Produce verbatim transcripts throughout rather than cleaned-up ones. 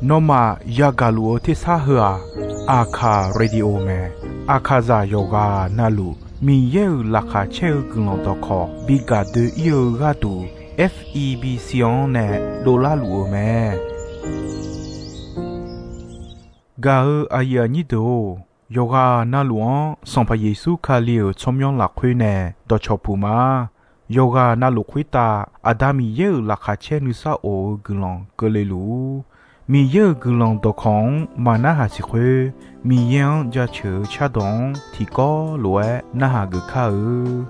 Nawmaf yagaq luf-eu tersar heu-aq, Aqkaq Radio mae. Aqkaqzaq yawqghaq navluf Miqyaer-euq laqkhaq caer-eu guiqlanq dawqkawq bi gaq doe-ir-eu gharduq, F E B C-anr nae dovlar luf-eu mae. Gaq-eu aqyuif aqnyir deuq-or, yawqghaq navluf-anr Sanqpaq Yeqsur Kali-euq tsawrmyanr lafkhoer nae dawqcawq puq ma. Yawqghaq navluf khoertav Aqda Miqyaer-euq laqkhaq caer nuisar of-eu guiqlanq keuvle luf-ur. Miqyaer-euq guiqlanq dawqkawq-anr maq narhaq siq khoer, Miqyaer-anr jaceuq-eu cardawq-anr tiqkawv lof-aer narhaq geuf kar-eu.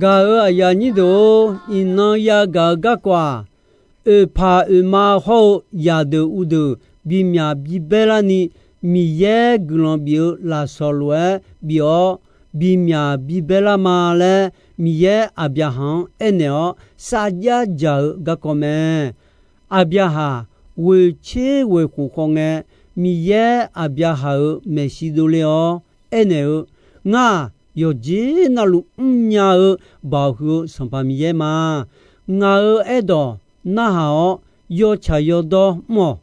Gaq-euq aqyuif aqnyir deuq-or, iqnan yagaq-eu garkawv-aq, oeqpaq oeqma hawr-eu zaqdeuq uvdeuq bimyaq bibaer larni, Miqyaer guiqlanq bif-eu lafsawq lof-aer bif-awr, bimyaq bibaer lar ma laer Miqyaer Aqbyaqhaq-anr aernaeq-awr sarjax dzaq-eu garkawv mae. Aqbyaqhaq ghoeqtser ghoeqkhof khawf ngae, Miqyaer Aqbyaqhaq-euq maeqshi dovle-awr aernaeq-eu, Ngar-aq, yawqjeq navluf mrnya-eu Baoq huiq-eu Sanqpaq Miqyaer ma. Ngaq-euq aerdawq narhaq-awr, yawtsaq yawdawr mr-awq.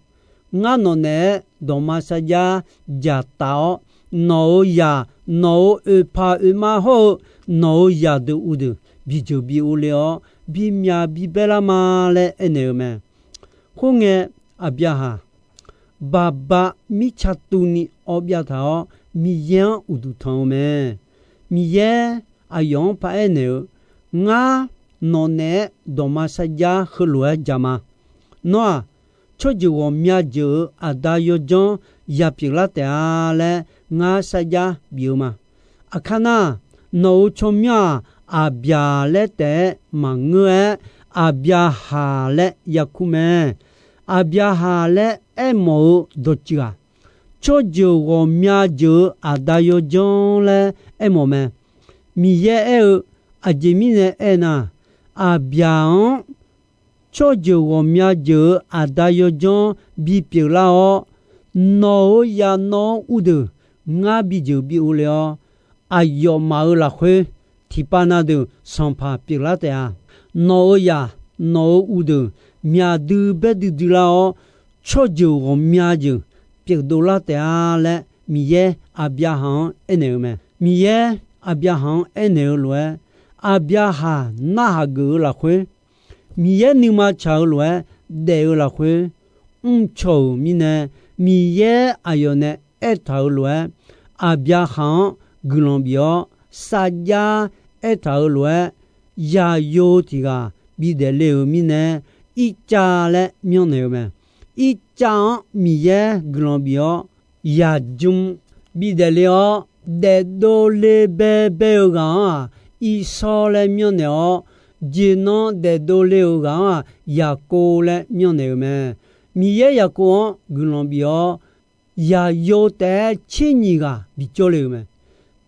Ngar nawq naeq-aer dawqma sarjax dzaqtaf-awr, nawq-euq zaq, nawq-euq oeqpaq oeqma hawr-eu nawq-euq zaqdeuq uvdeuq bijeuq bi ovle-awr, bimyaq bibaer lar ma laer aernaeq-eu mae. Khoerngae, Aqbyaqhaq, baqba mirtsa tuvni awv byav taq-awr, Miqyaer-anr uqduq tanq-eu mae. Miqyaer aqyawf-anr paraer naeq-eu, Ngar nawq naeq-aer dawqma sarjax heulof-aer ja ma. Nawr-aq, tsawrjeuq ghawqmya jeuq-euq aqda yawdzanr ya pyeuflar taef-a laer ngar sarjax bif-eu ma. Aqkar nar, nawq-euq tsawrmyanr-aq, Aqbyaq laer taef-aer maqngeur-aer, Aqbyaqhaq laer yakur mae. Aqbyaqhaq laer aermawf-eu dawqtsuif-aq, tsawrjeuq ghawqmya jeuq-euq aqda yawdzanr laer aermawf mae. Miqyaer aer-eu, Aqjeq mirnae aernar, Aqbyaq-anr tsawrjeuq ghawqmya jeuq-euq aqda yawdzanr bipyeuf lar-awr, nawq-euq zaq nawq-anr uvdeuq ngar bijeuq bi-o le-awr, aqyawfmaf-euq lafkhoer tiqpav na deuq sanqpaq pyeuflar taef-a. Nawq-euq zaq nawq-euq uvdeuq myaq dui baer duidui lar-awr, tsawrjeuq ghawqmya jeuq pyeufdov lar taef-a laer Miqyaer Aqbyaqhaq-anr aernaeq-eu mae. Miqyaer Aqbyaqhaq-anr aernaeq-eu lof-aer, Aqbyaqhaq narhaq geuf-eu lafkhoer, Miqyaer nuima tsaq-eu lof-aer daef-eu lafkhoer, mrcaw-euq mirnae, Miqyaer aqyawf nae aertaq-euq lof-aer, Aqbyaqhaq-anr guiqlanq bif-awr, sarjax aertaq-euq lof-aer, yaqyo tiq ghaq bidaef le-euq mirnae, Ircav laer myanrnaeq-eu mae. Ircav-anr Miqyaer guiqlanq bif-awr, yaqjm bidaef le-awr, daefdov le baebae-eu ghaq-anr-aq, Irsawr laer myanrnaeq-awr, jeqnan daefdov le-euq ghaq-anr-aq, Yaqkov laer myanrnaeq-eu mae. Miqyaer Yaqkov-anr guiqlanq bif-awr, yaqyo taef-aer tser nyiq ghaq bijawr le-euq mae.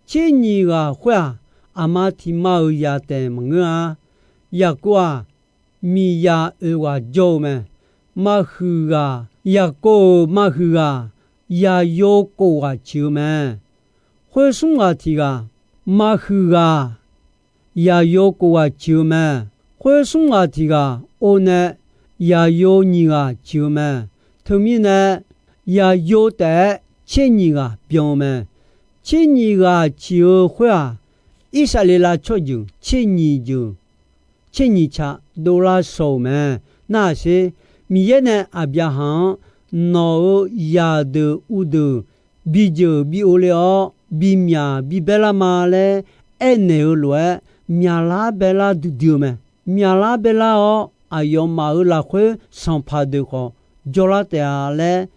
Tser nyiq ghaq khoer-aq, aqma tiq ma-euq zaq taef maqngeur-a. Yaqkov-aq, miqzaq oeq ghaq jawr-eu mae. Maqhuiq ghaq, Yaqkov-euq maqhuiq ghaq, yaqyo kof ghaq ciq-eu mae. Khoer smr ghaq tiq ghaq, maqhuiq ghaq, yaqyo kof ghaq ciq-eu mae. Khoer smr ghaq tiq ghaq or nae yaqyo nyiq ghaq ciq-eu mae. Teumirnae, yaqyo taef-aer tser nyiq ghaq byan-eu mae. Tser nyiq ghaq ciq-eu khoer-aq, Irsaqleqlav tsawrjeuq tser nyiq jeuq, tser nyiq tsaq dovlar shaw-euq mae. Narhaq sher, Miqyaer nae Aqbyaqhaq-anr, nawq-euq zaqdeuq uvdeuq bijeuq bi-o le-awr, bimyaq bibae lar ma laer aernaeq-eu lof-aer, myaqlar baelar duidui-eu mae. Myaqlar baelar-awr, aqyawfmaf-euq lafkhoer sanqpaq deuq khawf jawrlar taef-a laer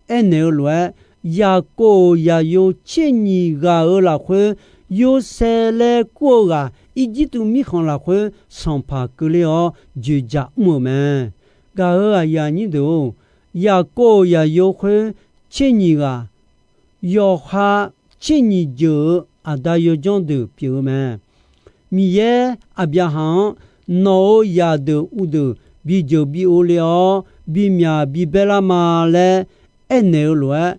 aernaeq-eu lof-aer, Yaqkov-euq zaqyo tser nyiq ghaq-euq lafkhoer, Yorsaev laer kur-eu ghaq Irjirtuv mirkhanq lafkhoer sanqpaq keuvler-awr joeqjaq mr-euq mae. Gaq-euq aqyuif aqnyir deuq-or, Yaqkov-euq zaqyo khoer tser nyiq ghaq, yawqha tser nyiq jeuq-euq aqda yawdzanr deuq pyeuf-eu mae. Miqyaer Aqbyaqhaq-anr, nawq-euq zaqdeuq uvdeuq bijeuq bi-o le-awr, bimyaq bibae lar ma laer aernaeq-eu lof-aer,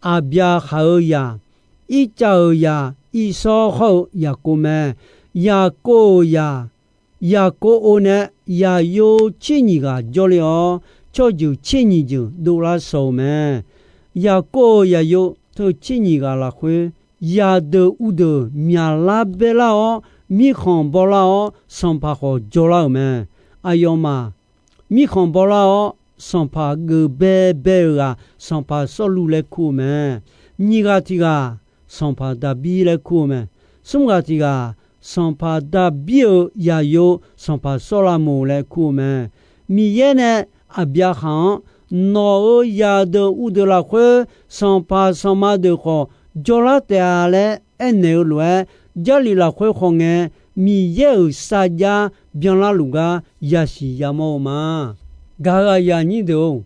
Aqbyaqhaq-euq zaq, Ircav-euq zaq Irsawr hawr-eu Yaqkov mae. Yaqkov-euq zaq, Yaqkov or nae zaqyo tser nyiq ghaq jawrle-awr, tsawrjeuq tser nyiq jeuq dovlar shaw-eu mae. Yaqkov-euq zaqyo teu tser nyiq ghaq lafkhoer, zaqdeuq uvdeuq myaqlar baelar-awr, mirkhanq bawlar-awr, sanqpaq khawf jawrlar-euq mae. Aqyawfmaf mirkhanq bawlar-awr, sanqpaq geuf baebae-euq ghaq sanqpaq Sawrluv laer kur-eu mae. Nyiq ghaq tiq ghaq sanqpaq Daqbir laer kur-eu mae. Smr ghaq tiq ghaq sanqpaq Daqbir-euq zaqyo sanqpaq Sawrlavmoq laer kur-eu mae. Miqyaer nae Aqbyaqhaq-anr, nawq-euq zaqdeuq uvdeuq lafkhoer sanqpaq sanqma deuq khawf jawrlar taef-a laer aernaeq-eu lof-aer, Jarlif lafkhoer khawf ngae, Miqyaer-euq sarjax byanlar luf gar yasiq yamawr-eu ma. Gaq-euq aqyuif aqnyir deuq-or,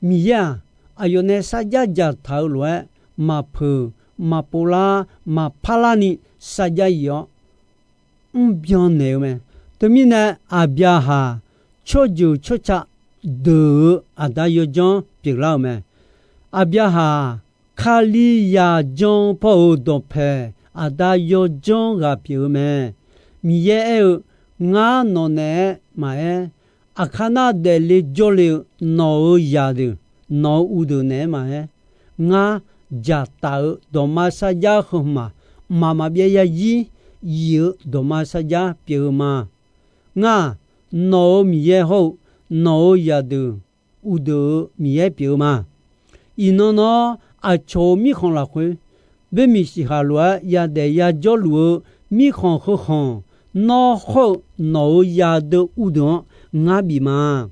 Miqyaer-aq, aqyawf nae sarjax dzaqtaq-eu lof-aer, maqpeuq, maqpov lar, maqpar larni sarjax yif-awr mrbyan naeq-eu mae. Teumirnae, Aqbyaqhaq tsawrjeuq tsawrca deuq-euq aqda yawdzanr pyeuflar-euq mae. Aqbyaqhaq-aq, Kalizaq jan-eu paw-euq dawqpaeq aqda yawdzanr ghaq pyeuf-eu mae. Miqyaer aer-eu, Ngar nawq naeq-aer maqaer, aqkar nar daefle jawrle-eu nawq-euq zaqdeuq, nawq-euq uvdeuq naeq-aer maqaer, ngar dzaqtaf-eu dawqma sarjax heu hmq-aq, mqmaq maqbyav yarzir yif-eu dawqma sarjax pyeuf-eu ma. Ngar-aq, nawq-euq Miqyaer hawr-eu nawq-euq zaqdeuq uvdeuq-euq Miqyaer pyeuf-eu ma. Iqnan nawr aqcawq-euq mirkhanq lafkhoer, boermiq siqhaq lof-aer yadaef yajawrluf-eu mirkhanq heukhanq, nawr hawr-eu nawq-euq yadeuq uvdeuq-anr ngar bif ma.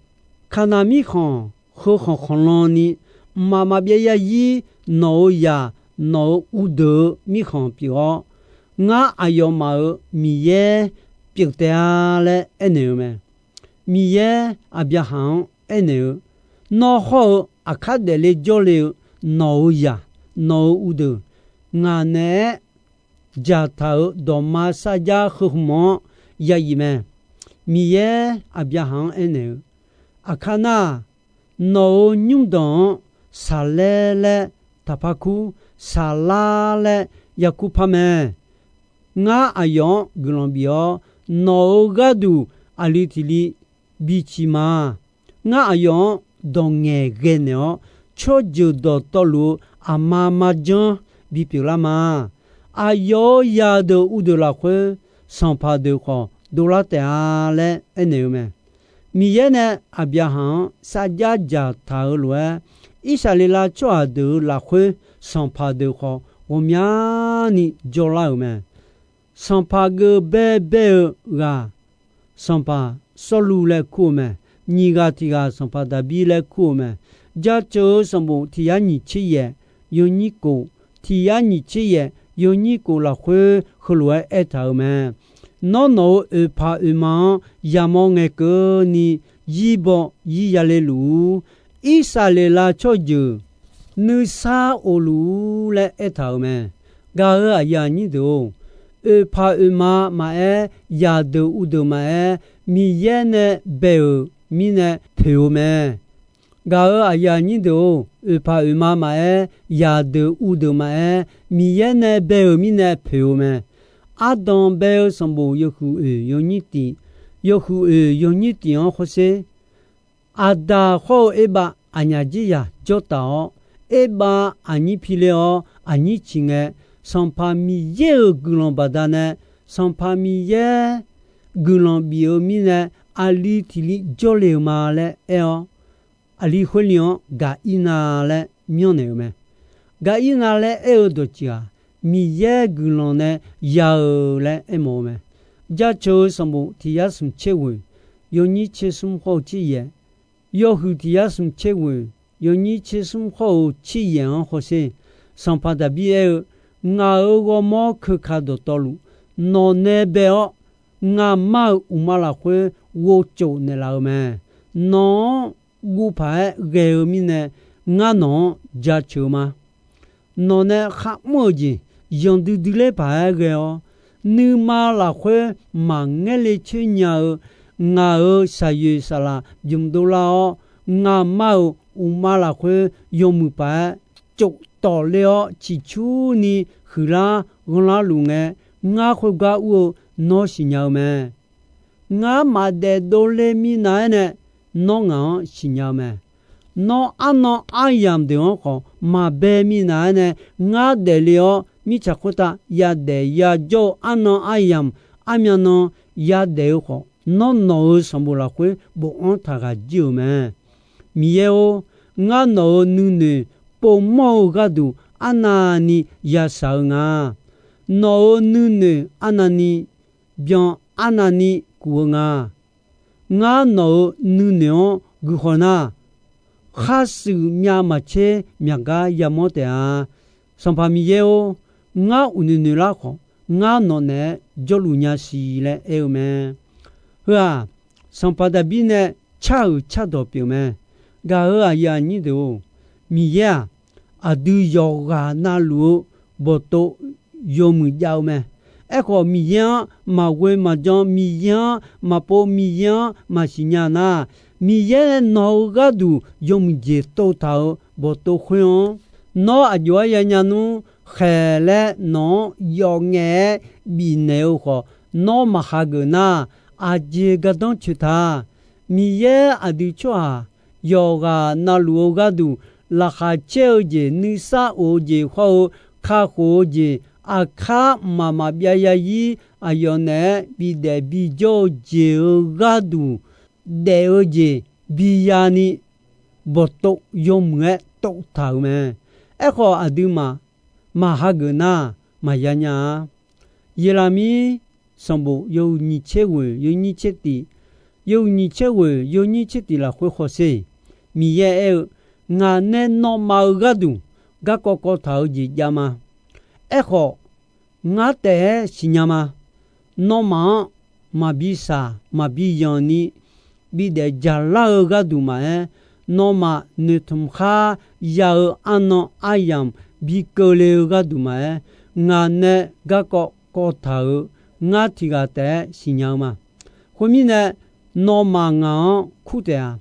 Kaqnaq mirkhanq heukhanq khanqlan ni, mqmaq maqbyav yarzir nawq-euq zaq, nawq-euq uvdeuq-eu mirkhanq pyeuf-awr, ngar aqyawfmaf-euq Miqyaer pyeuf taef-a laer aernaeq-eu mae. Miqyaer Aqbyaqhaq-anr aernaeq-eu, nawr hawr-eu aqkar daefle jawrle-eu nawq-euq zaq, nawq-euq uvdeuq, ngaq naeq-aer dzaqtaq-euq dawqma sarjax heu hmq-anr ya yif mae. Miqyaer Aqbyaqhaq-anr aernaeq-eu, aqkar nar, nawq-euq nymrdanq-anr Saqlaer laer taqpar kur, Saqlar laer ya kur par mae. Ngar aqyawf-anr guiqlanq bif-awr, nawq-euq gharduq aqli tiq li biciq ma. Ngar aqyawf-anr dawq ngaeqghae naeq-awr, tsawrjeuq dawqtawvluf-eu aqma marjanr bipyeuf lar ma. Aqyawf-euq zaqdeuq uvdeuq lafkhoer, sanqpaq deuq khawf dovlar taef-a laer aernaeq-eu mae. Miqyaer nae Aqbyaqhaq-anr sarjax dzaqtaq-euq lof-aer, Irsaqleqlav tsawrhaq deuq-euq lafkhoer sanqpaq deuq khawf ghawqmyani jawrlar-euq mae. Sanqpaq geuf baebae-eu ghaq, sanqpaq Sawrluv laer kur-eu mae. Nyiq ghaq tiq ghaq sanqpaq Daqbir laer kur-eu mae. Jaceuq-eu sanqbof tiq yar nyiq tser yaef yawnyir kof, tiq yar nyiq tser yaef yawnyir kof lafkhoer heulof-aer aertaq-euq mae. Nawr nawq-euq oeqpaq oeqma-anr yamawr ngae keuvni, yirbaw yir yale luf-ur. Irsaqleqlav tsawrjeuq nuisar of luf-ur laer aertaq-euq mae. Gaq-euq aqyuif aqnyir deuq-or, oeqpaq oeqma maqaer, yaqdeuq uvdeuq maqaer, Miqyaer nae bae-euq mirnae poeq-eu mae. Gaq-euq aqyuif aqnyir deuq-or, oeqpaq oeqma maqaer, yaqdeuq uvdeuq maqaer, Miqyaer nae bae-euq mirnae poeq-eu mae. Ardanq bae-eu sanqbof yawhuiq oeq yawnyir tif, yawhuiq oeq yawnyir tif-anr hawsher. Aqdaq hawr-eu Erbav aqnyaf jir yaq jawr taf-awr, Erbav aqnyir pi le-awr aqnyir ciq ngae, Sanqpaq Miqyaer-euq guiqlanq baqdanae, Sanqpaq Miqyaer guiqlanq bif-eu mirnae, aqli tiq li jawrle-eu ma laer aer-awr, aqli khoer li-anr Gaqirnav laer myanrnaeq-euq mae. Gaqirnav laer aer-eu dawqtsuif-aq, Miqyaer guiqlanq nae ya-euq laer aermawf-eu mae. Jaceuq-eu sanqbof tiq yar smq tser ghoeq, yawnyir tser smr hawr-eu tser yaef, yawhuiq tiq yar smq tser ghoeq, yawnyir tser smr hawr-eu tser yaef-anr hawsher. Sanqpaq Daqbir aer-eu, Ngaq-euq ghawrmawr keuka dawqtawvluf, nawq nae bae-awr, ngamar-euq uqma lafkhoer ghovcof naeqlaf-eu mae. Nawq-anr guv paq-aer ghae-eu mirnae, ngar nawq-anr jaceuq-eu ma. Nawq nae kharmr-eu jeq yanqdui dui ler paq-aer ghae-awr, nuima lafkhoer maqngaer le coer nya-eu ngaq-euq shaqyoeq saqlaq bymq dovlar-awr, ngamar-euq uqma lafkhoer yawmuiq paq-aer cof tawf ler-awr ciqcurni huiqlar ghanrlar luf ngae, ngar khoergar ur-eu nawr siqnya-eu mae. Ngar maqdaef dovler mirnav-aer nae nawr ngaq-anr siqnya-eu mae. Nawr arnan aryamq deuq-anr khawf maqbae minav-aer nae ngar daefle-awr, mirtsaq khoertav yadaef yajawr-eu arnan aryamq armyan nan yadaef-eu khawf, nawr nawq-euq sanqbof lafkhoer bofanr taq ghaq jir-euq mae. Miqyaer-or, ngar nawq-euq nuinoeq povmawr-eu gharduq arnavni yashaq-eu nga. Nawq-euq nuinoeq arnavni byan, arnavni kuf-eu nga. Ngar nawq-euq nuinoeq-anr guihaw nar, khar shuif myav maqtser myaqgar yamawr taef-a. Sanqpaq Miqyaer-or, ngar uqnoeq noeq lar khawf, ngar nawq naeq-aer jawrluf nya siq laer aer-eu mae. Heu-aq, sanqpaq Daqbir nae car-euq cardawq pyeuf mae. Gaq-euq aqyuif aqnyir deuq-or, Miqyaer-aq, aqdui yawqghaq navluf-eu bawqtov yawmuiq jav-eu mae. Aerkhawf, Miqyaer-anr maqghoe maqjan, Miqyaer-anr maqpov, Miqyaer-anr maqsiq nya nar, Miqyaer nae nawq-eu gharduq yawmuiq jeq tov taq-euq bawqtov khoer-anr, nawr aqjox-aer yanya nmr khaeq laer nawq-anr yawf ngaef-aer bifnaeq-eu khawf, nawr maqhageuf nar, aqjeq gardanr coeq ta. Miqyaer aqdui tsawrhaq yawqghaq navluf-eu gharduq laqkhaq caer-eu jeq, nuisar of-eu jeq hawr-eu kakhof-eu jeq, aqkar mqmaq maqbyav yarzir aqyawf naeq-aer bidaef bijawr-eu jeq-euq gharduq daef-eu jeq biyani bawqtov yawmuiq-aer tov taq-euq mae. Aerkhawf, aqduimaf maq hageuf nar, maqya nya-a. Yeqlaqmir sanqbof yawhuiq nyiq tser ghoeq yawnyir tser tif, yawhuiq nyiq tser ghoeq yawnyir tser tif lafkhoer hawsher. Miqyaer aer-eu, Ngaq nae nawmaf-euq gharduq garkawv kawv taq-eu jeq jav ma. Aerkhawf, ngar taef-aer siqnya ma. Nawmaf-anr maqbi shaq maqbi yanq ni bidaef jaqlar-eu gharduq maqaer, nawmaf noeqtmq khar ya-eu arnan aryamq bi keuvle-eu gharduq maqaer, ngaq nae garkawv kawv taq-euq ngar tiq ghaq taef-aer siqnya-eu ma. Khoermirnae, nawmaf ngaq-anr kur taef-a.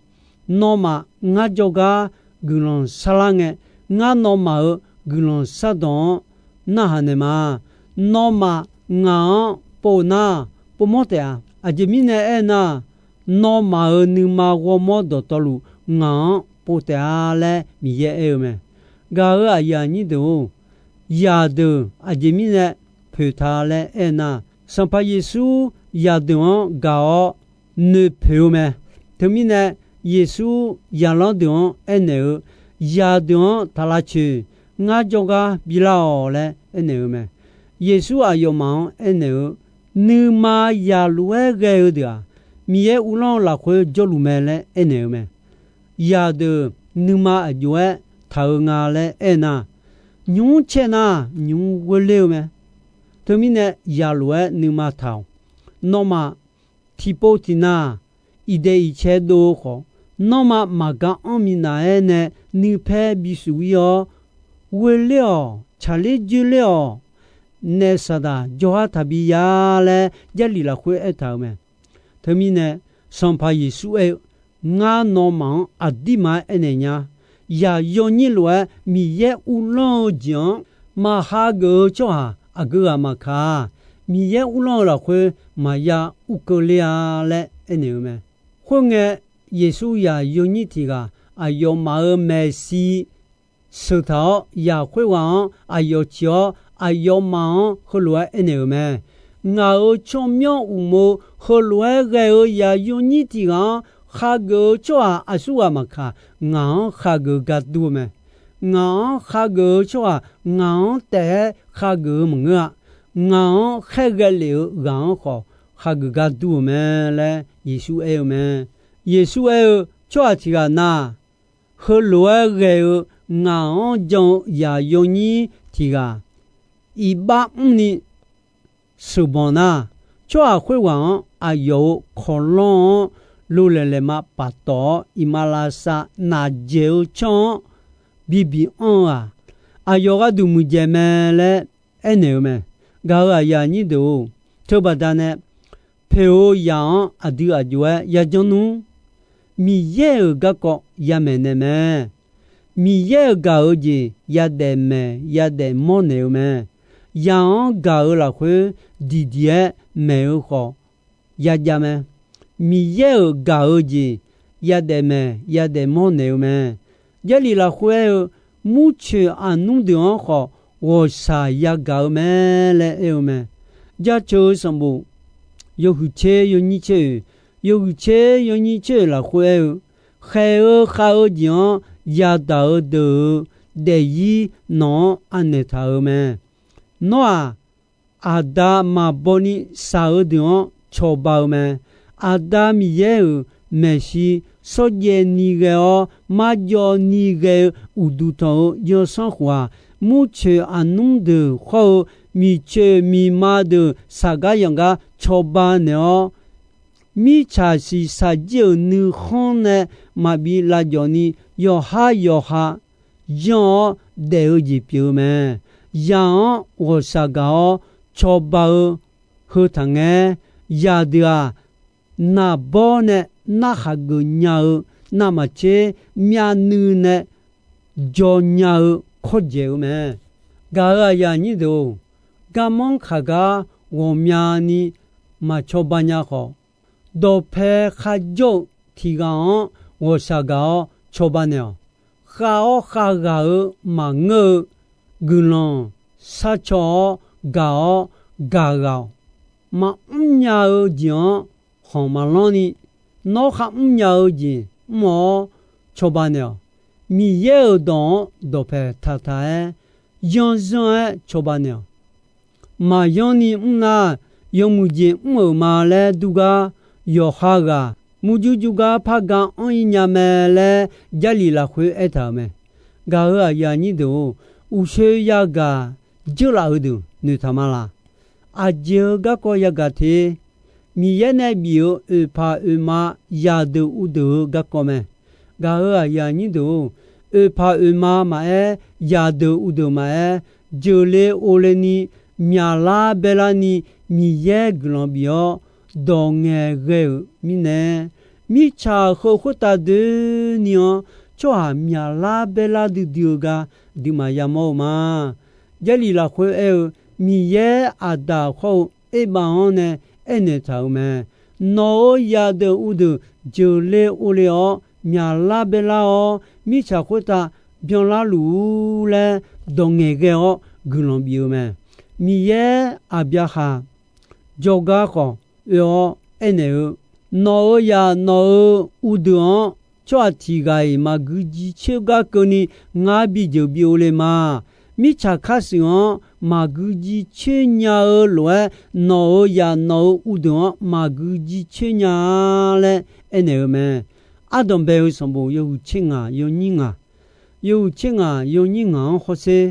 Nawmaf ngar jawrgar guiqlanq sharlar ngae, ngar nawmaf-euq guiqlanq shardawq-anr narhaq naeq ma. Nawmaf ngaq-anr pov nar, povmawr taef-a. Aqjeq mirnae aernar, nawmaf-euq nuima ghawrmawr dawqtawvluf ngaq-anr pov taef-a laer Miqyaer aer-eu mae. Gaq-euq aqyuif aqnyir deuq-or, zaqdeuq aqjeq mirnae poeq ta laer aernar, Sanqpaq Yeqsur zaqdeuq-anr gaq-awr noeqpoeq-eu mae. Teumirnae, Yeqsur zaqlanr deuq-anr aernaeq-eu, Zaqdeuq-anr taq lavcoeq, ngar jawrgar bilar-awq laer aernaeq-eu mae. Yeqsur aqyawfmaf-anr aernaeq-eu, Nuima zaqlof-aer ghae-eu deuq-aq, Miqyaer uvlanr-eu lafkhoer jawrluf mae laer aernaeq-eu mae. Zaqdeuq nuima aqjox-aer taq-eu nga laer aernar, nymq mr caer nar nymq mr ghoerler-eu mae. Teumirnae zaqlof-aer nuima taq-awq. Nawmaf tiqpov tiqnav iqdaeq iqcae dov-eu khawf, nanrma maqgar anr minav-aer nae nuipaer bishuf ir-awr, ghoerler-awq, tsaqler dzoerler-awq, naef saqdaq jawrgar taqbi ya laer Jarlif lafkhoer aertaq-euq mae. Teumirnae, Sanqpaq Yeqsur aer-eu, Ngar nawmaf-anr aqdirmaf-aer aernaeq nya. Zaq yawnyir lof-aer Miqyaer uvlanr-eu jeq-anr maqhageuf-eu tsawrhaq aqgeu ghaq maqkaq-a. Miqyaer uvlanr-eu lafkhoer maqya ur keuvler-a laer aernaeq-eu mae. Khoerngae, Yeqsur zaq yawnyir tiq ghaq aqyawfmaf-euq maeqshi sheuqtaq-awr, zaq khoerghaq-anr aqyawf ciq-awr, aqyawfmaf-anr heulof-aer aernaeq-euq mae. Ngaq-euq tsawrmyanr uqmov heulof-aer ghae-eu zaq yawnyir tiq ghaq-anr khageuf-eu tsawrhaq aqsurghaq maqkaq, ngaq-anr khageuf gar dur-eu mae. Ngaq-anr khageuf-eu tsawrhaq ngaq-anr taef-aer khageuf-eu maqngeur-a. Ngaq-anr khaerghae lef-eu ghaq-anr khawf khageuf gar dur-euq mae laer Yeqsur aer-eu mae. Yeqsur aer-eu, Tsawrhaq tiq ghaq na, heulof-aer ghae-eu ngaq-anr jan-eu zaq yawnyir tiq ghaq iqbax mrni sheuqbanq nar, tsawrhaq khoerghaq-anr aqyawf-euq kawqlanr-anr lolaeq laeqma paftawf-awr, iqmalavshav naqjaeq-eu tsanr-anr bibiq anr-eu-aq, aqyawf gharduq muiqdzaeq mae laer aernaeq-eu mae. Gaq-euq aqyuif aqnyir deuq-or, teubaqda nae poeq-eu zaq-anr aqdui aqjox-aer yajanr nmr. Miqyaer-euq garkawv yamaeq naeq mae. Miqyaer-euq gaq-eu jeq yadaef maeq yadaef mawr naeq-eu mae. Zaq-anr gaq-eu lafkhoer diqdiq-aer maeq-eu khawf yajav mae. Miqyaer-euq gaq-eu jeq yadaef maeq yadaef mawr naeq-eu mae. Jarlif lafkhoer aer-eu, murcoeq aqnmr deuq-anr khawf ghawqshaq yagaq-eu mae laer aer-eu mae. Jaceuq-eu sanqbof yawhuiq tser yawnyir tser oeq, yawhuiq tser yawnyir tser oeq lafkhoer aer-eu, khaeq-eu khav-eu jeq-anr yadaq-eu deuq-euq daefzir nawq-anr anaeq taq-euq mae. Nawr-aq, Aqda maqbaw ni shaq-eu deuq-anr cawba-eu mae. Aqda Miqyaer-euq maeqshi shawrjaev ni ghae-awr marjawv ni ghae-eu uqduq tanq-eu zanrsanrkhof-aq, murcoeq aqnmr deuq khawr-eu miqcoeq miqma deuq saqgar yanqgar cawba naeq-awr, mirtsaq shiqshaq jir-euq nuikhanr nae maqbi lavjawf ni yawqhar yawqha yanr-awr daef-eu jeq pyeuf-eu mae. Zaq-anr ghawqshaq gaq-awr cawba-eu heu taqngaer, zaqdeuq-aq, naqbawr nae narhaq geuf nya-eu navmaqtser myavnuiv nae jaw nya-eu kawrdzaeq-eu mae. Gaq-euq aqyuif aqnyir deuq-or, garmanr kaq gar ghawqmyani maq cawba nya khawf, dawqpae kharjawr-eu tiq ghaq-anr ghawqshaq gaq-awr cawba naeq-awq. Khav-awr khav ghaq-eu maqngeur-eu guiqlanq sharcaw-awr gaq-awr gaq ghaq-awq. Maqmr nya-eu jeq-anr khanq maqlanr ni, nawr kharmr nya-eu jeq mr-awr cawba naeq-awq. Miqyaer-euq dawq-anr dawqpae taqtaq-aer, yanrzanr-aer cawba naeq-awq. Maqyanr ni mr nar, yawmuiq jeq mr-euq ma laer durgar, yawqha ghaq murjur jurgar pargar anr-ir nya mae laer Jarlif lafkhoer aertaq-euq mae. Gaq-euq aqyuif aqnyir deuq-or, uqshoe yagaq dzeurlaf-eu deuq noeqtaq ma laq? Aqjeq-eu garkawv yagaq te. Miqyaer nae bif-euq oeqpaq oeqma zaqdeuq uvdeuq-eu garkawv mae. Gaq-euq aqyuif aqnyir deuq-or, oeqpaq oeqma maqaer, zaqdeuq uvdeuq maqaer, jeuqle ovle ni, myaqlar baerlar ni, Miqyaer guiqlanq bif-awr, dawq ngaeqghae-euq mirnae, mirtsaq heu khoertav doeni-anr, tsawrhaq myaqlar baerlar duidui-eu gar duimaf yamawr-eu ma. Jarlif lafkhoer aer-eu, Miqyaer Aqdaq khawr-eu Erbav-anr nae aernaeq taq-euq mae. Nawq-euq zaqdeuq uvdeuq jeuqle ovle-awr, myaqlar baerlar-awr, mirtsaq khoertav byanlar luf-ur laer dawq ngaeqghae-awr guiqlanq bif-eu mae. Miqyaer Aqbyaqhaq jawrgar khawf oe-awr aernaeq-eu, Nawq-euq zaq nawq-euq uvdeuq-anr tsawrhaq tiq ghaq-iq maqgui jircoer gar keuvni ngar bijeuq bi ovle ma. Mirtsaq kharshuif-anr maqgui jircoer nya-eu lof-aer, nawq-euq zaq nawq-euq uvdeuq-anr maqgui jircoer nya-a laer aernaeq-eu mae. Ardanqbae-eu sanqbof yawhuiq tser ngaq yawnyir ngaq, yawhuiq tser ngaq yawnyir ngaq-anr hawsher.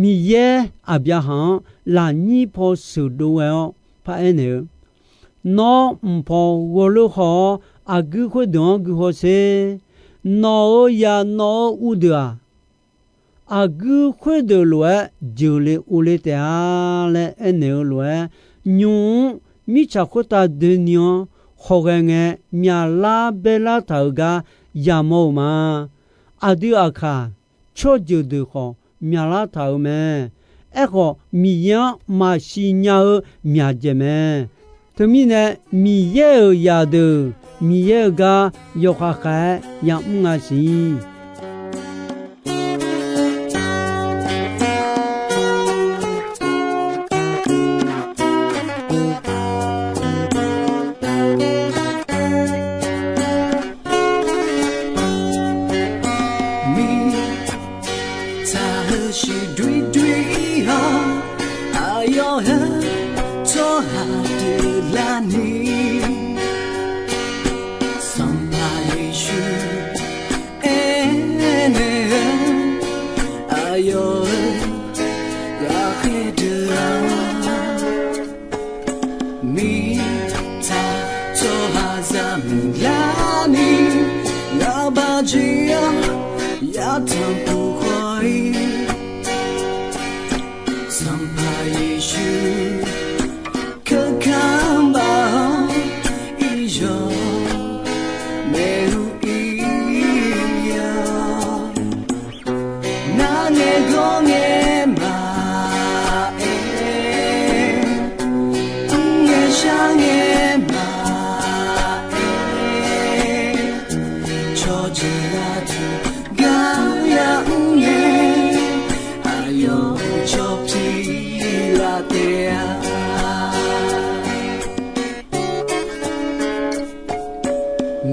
Miqyaer Aqbyaqhaq-anr lafnyir paw sheuqdov ghae-awr paraer naeq-eu, Nawr mqpaw ghawrleur haw-awr, aqguir khoerdeuq-anr guihaw sher. Nawq-euq zaq nawq-euq uvdeuq-aq, aqguir khoerdeuq lof-aer jeuqle ovle taef-a laer aernaeq-eu lof-aer, nymq-mr mirtsaq khoertav doeni-anr khawghae ngae myaqlar baerlar taq-euq gar yamawr-eu ma. Aqdui aqkaq tsawrjeuq deuq khawf myaqlar taq-euq mae. Aerkhawf, Miqyaer-anr maqsiq nya-eu myaqdzaeq mae. Teumirnae, Miqyaer-euq zaqdeuq Miqyaer-euq gar yawkhav khav-aer yamr nga siq. Mirtsaq heu shuir doer doer-awr, aqyawf heu tsawrhaq deuq larni, Sanqpaq Yeqsur aernaeq-eu, aqyawf-euq ghaqkhaer deuq-aq, mirtsaq tsawrhaqzaq muiqlarni, ngaq baq jeq-awr yatanq puq khawf-ir, Sanqpaq Yeqsur keuka baq-awr, iryawq maeq-eu ir-awr, narngae gawr ngae maqaer, mrngae shar ngae maqaer, cawqjeuq aqduq gar yamr ngae, aqyawf cawq pyeuf laf taef-a.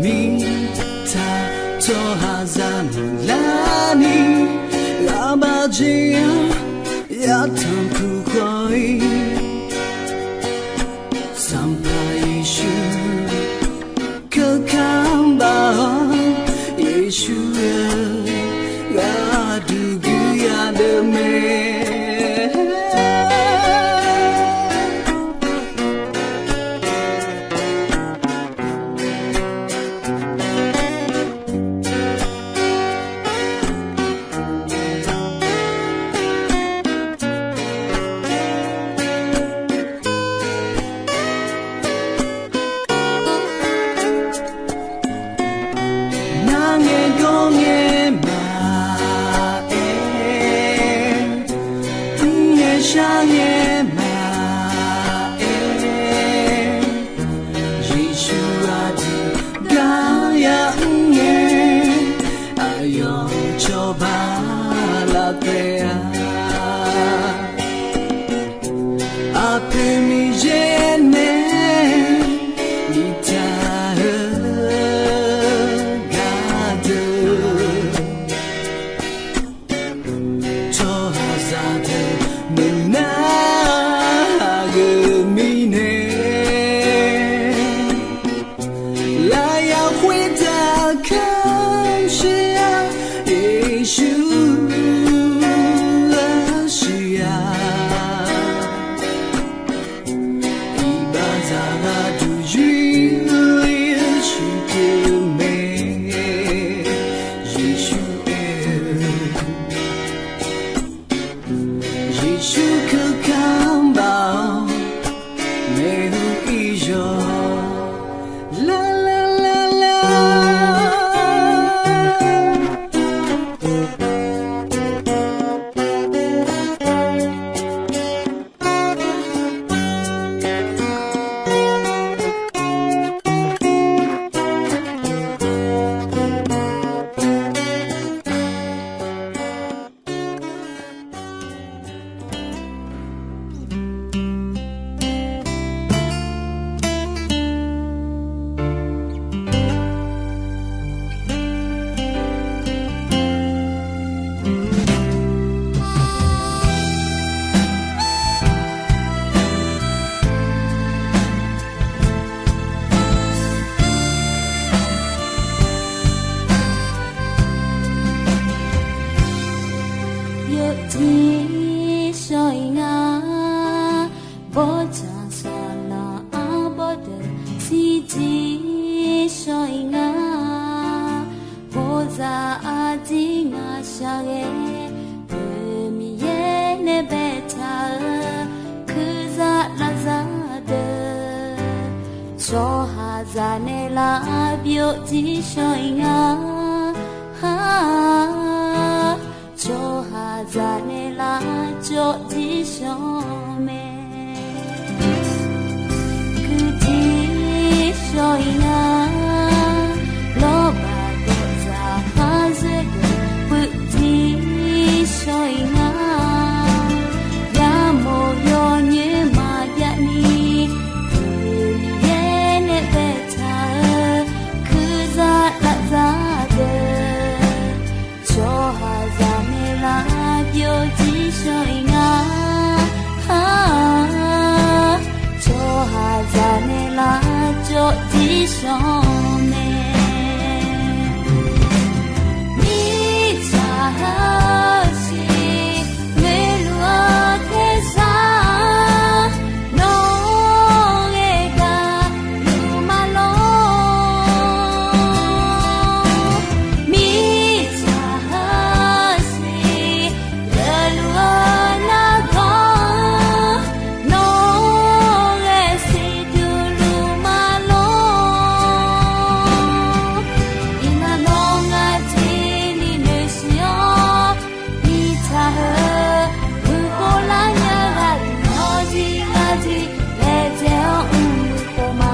Mirtsaq tsawrhaqzaq muiqlarni, ngaq baq jeq-awr yatanq puq khawf-ir, Sanqpaq Yeqsur keuka baq-awr, Yeqsur-eu gharduq guiya deuq mae. Narngae gawr ngae ma Aqdir ngaq shaqghae, Miqyaer nae baetaq-eu kurzaq lafzaq deuq, tsawrhaqzaq nae lavbyov jir shawr-iq nga. Tsawrhaqzaq nae lavcawv jir shawr mae. Kuv jir shawr-iq nga. Lawrbaq dawqdzaq paqzoer deuq puiv jir shawr-iq nga. Yamawr yawnyoer maqjav ni, Miqyaer nae baetaq-eu kurzaq lafzaq deuq, tsawrhaqzaq nae lavbyov jir shawr-iq nga. Tsawrhaqzaq nae lavcawv jir shawr mae. Mirtsaq heusiq ngoeqluf-eu tersar, nawr ghae gaq luf ma lor. Mirtsaq heusiq geufluf-eu nargawr, nawr ghae siqduq luf ma lor. Iqnan nawr ngar jir ni noeqsiq-awr, mirtsaq heu guiqkhov lar nya ghaq nawr jir ngar jir laejae-awr mrmuiq khof ma.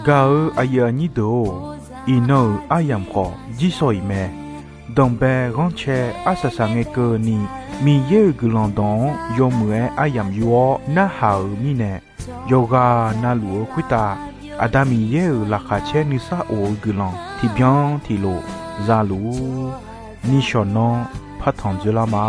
Gaq-eu aqyuif aqnyir deuq-or, iqnan-euq aryamq khawf jir shawq-iq mae. Danqbae ghanrcae arsaq saqngae keuvni, Miqyaer-euq guiqlanq dawq-anr yawmuiq-aer aryamq yur-awr narhaq-euq mirnae, yawqghaq navluf-eu khoertav Aqda Miqyaer-euq laqkhaq caer nuisar of-eu guiqlanq tiqbyan tiqlof za luf-ur. Nishawq nanr partanq dzoerlar ma.